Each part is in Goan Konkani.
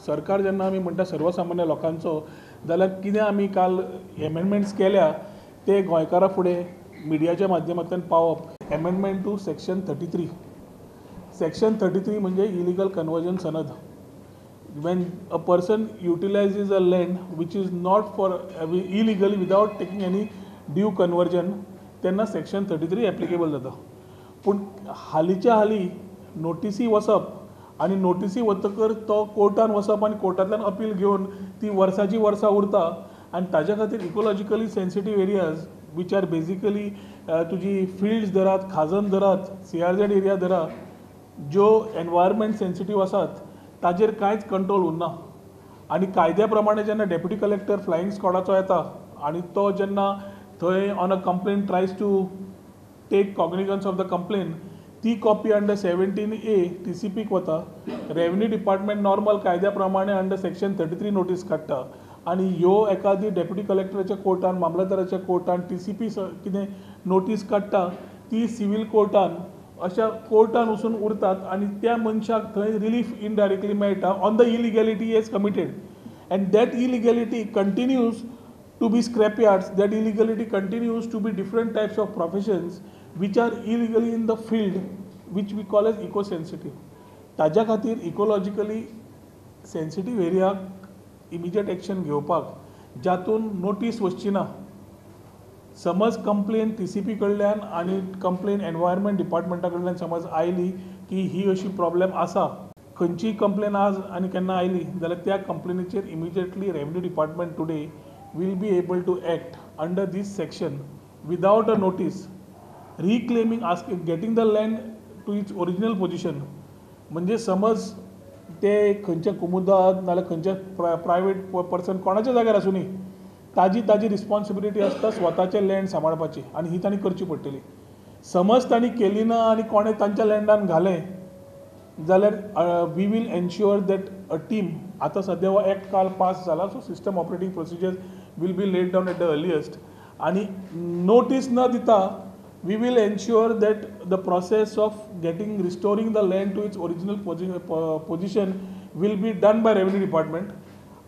सरकार जेन्ना आमी म्हणटा सर्वसामान्य लोकांचो, जाल्यार कितें आमी काल एमेंडमेंट्स केल्या ते गोंयकारां फुडें मिडियाच्या माध्यमांतल्यान पावोवप. Amendment to section 33. Section 33 म्हणजे इलिगल कन्वर्जन सनद. When a person utilizes a land which is not for illegally without taking any due conversion, तेन्ना सेक्शन 33 एप्लिकेबल जाता. पूण हालींच्या हालीं नोटिसी वचप आनी नोटिसी वतकर तो कोर्टान वचप आनी कोर्टांतल्यान अपील घेवन ती वर्साची वर्सां उरता. आनी ताज्या खातीर ecologically sensitive areas which are basically तुजी फिल्ड्स धरात, खाजन धरात, CRZ area धरात, ज्यो एनवायरमेंट सेन्सिटीव आसात ताजेर कांयच कंट्रोल उरना. आनी कायद्या प्रमाणे जेन्ना डेप्युटी कलेक्टर फ्लायींग स्कॉडाचो येता आनी तो जेन्ना थंय on a complain tries to take cognizance of the complain, ती कॉपी अंडर 17A TCPक वता. रेवन्यू डिपार्टमेंट नॉर्मल कायद्या प्रमाणे अंडर सेक्शन 33 नोटीस काडटा आनी ह्यो एकादी डेप्युटी कलेक्टराच्या कोर्टान, मामलेदाराच्या कोर्टान TCP कितें नोटीस काडटा ती सिवील कोर्टान, अशा कोर्टान वचून उरतात आनी त्या मनशाक थंय रिलीफ इनडायरेक्टली मेळटा on the illegality is committed. And that illegality continues to be scrap yards, that illegality continues to be different types of professions which are illegally in the field, which we call as eco sensitive. ताज्या खातीर इकोलॉजिकली सेन्सिटीव एरियाक इमिजिएट एक्शन घेवपाक, जातून नोटीस वचची ना, समज कंप्लेन TCP कडल्यान आनी कंप्लेन एनवायरमेंट डिपार्टमेंटा कडल्यान समज आयली की ही अशी प्रॉब्लेम आसा, खंयचीय कंप्लेन आज आनी केन्ना आयली जाल्यार त्या कंप्लेनीचेर immediately revenue department today will be able to act under this section without a notice, reclaiming, asking, getting the land to its original position. म्हणजे समज ते खंयच्या कुमुदाद नाजाल्यार खंयच्या प्रायवेट पर्सन कोणाच्या जाग्यार आसूं, ताजी ताजी रिस्पॉन्सिबिलिटी आसता स्वताचें लँड सांबाळपाची आनी ही तांणी करची पडटली. समज तांणी केली ना आनी कोणें तांच्या लँडान घालें जाल्यार we will ensure that a team, आतां सद्या हो एक्ट काल पास जाला, so system operating procedures will be laid down at the earliest. आनी नोटीस न दिता we will ensure that the process of getting restoring the land to its original position will be done by revenue department.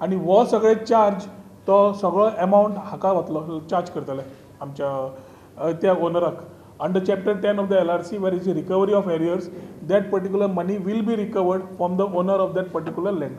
आनी हो सगळे चार्ज, तो सगळो एमावंट हाका वतलो, चार्ज करतले आमच्या त्या ओनराक. Under chapter 10 of the LRC, where is recovery of arrears, that particular money will be recovered from the owner of that particular land.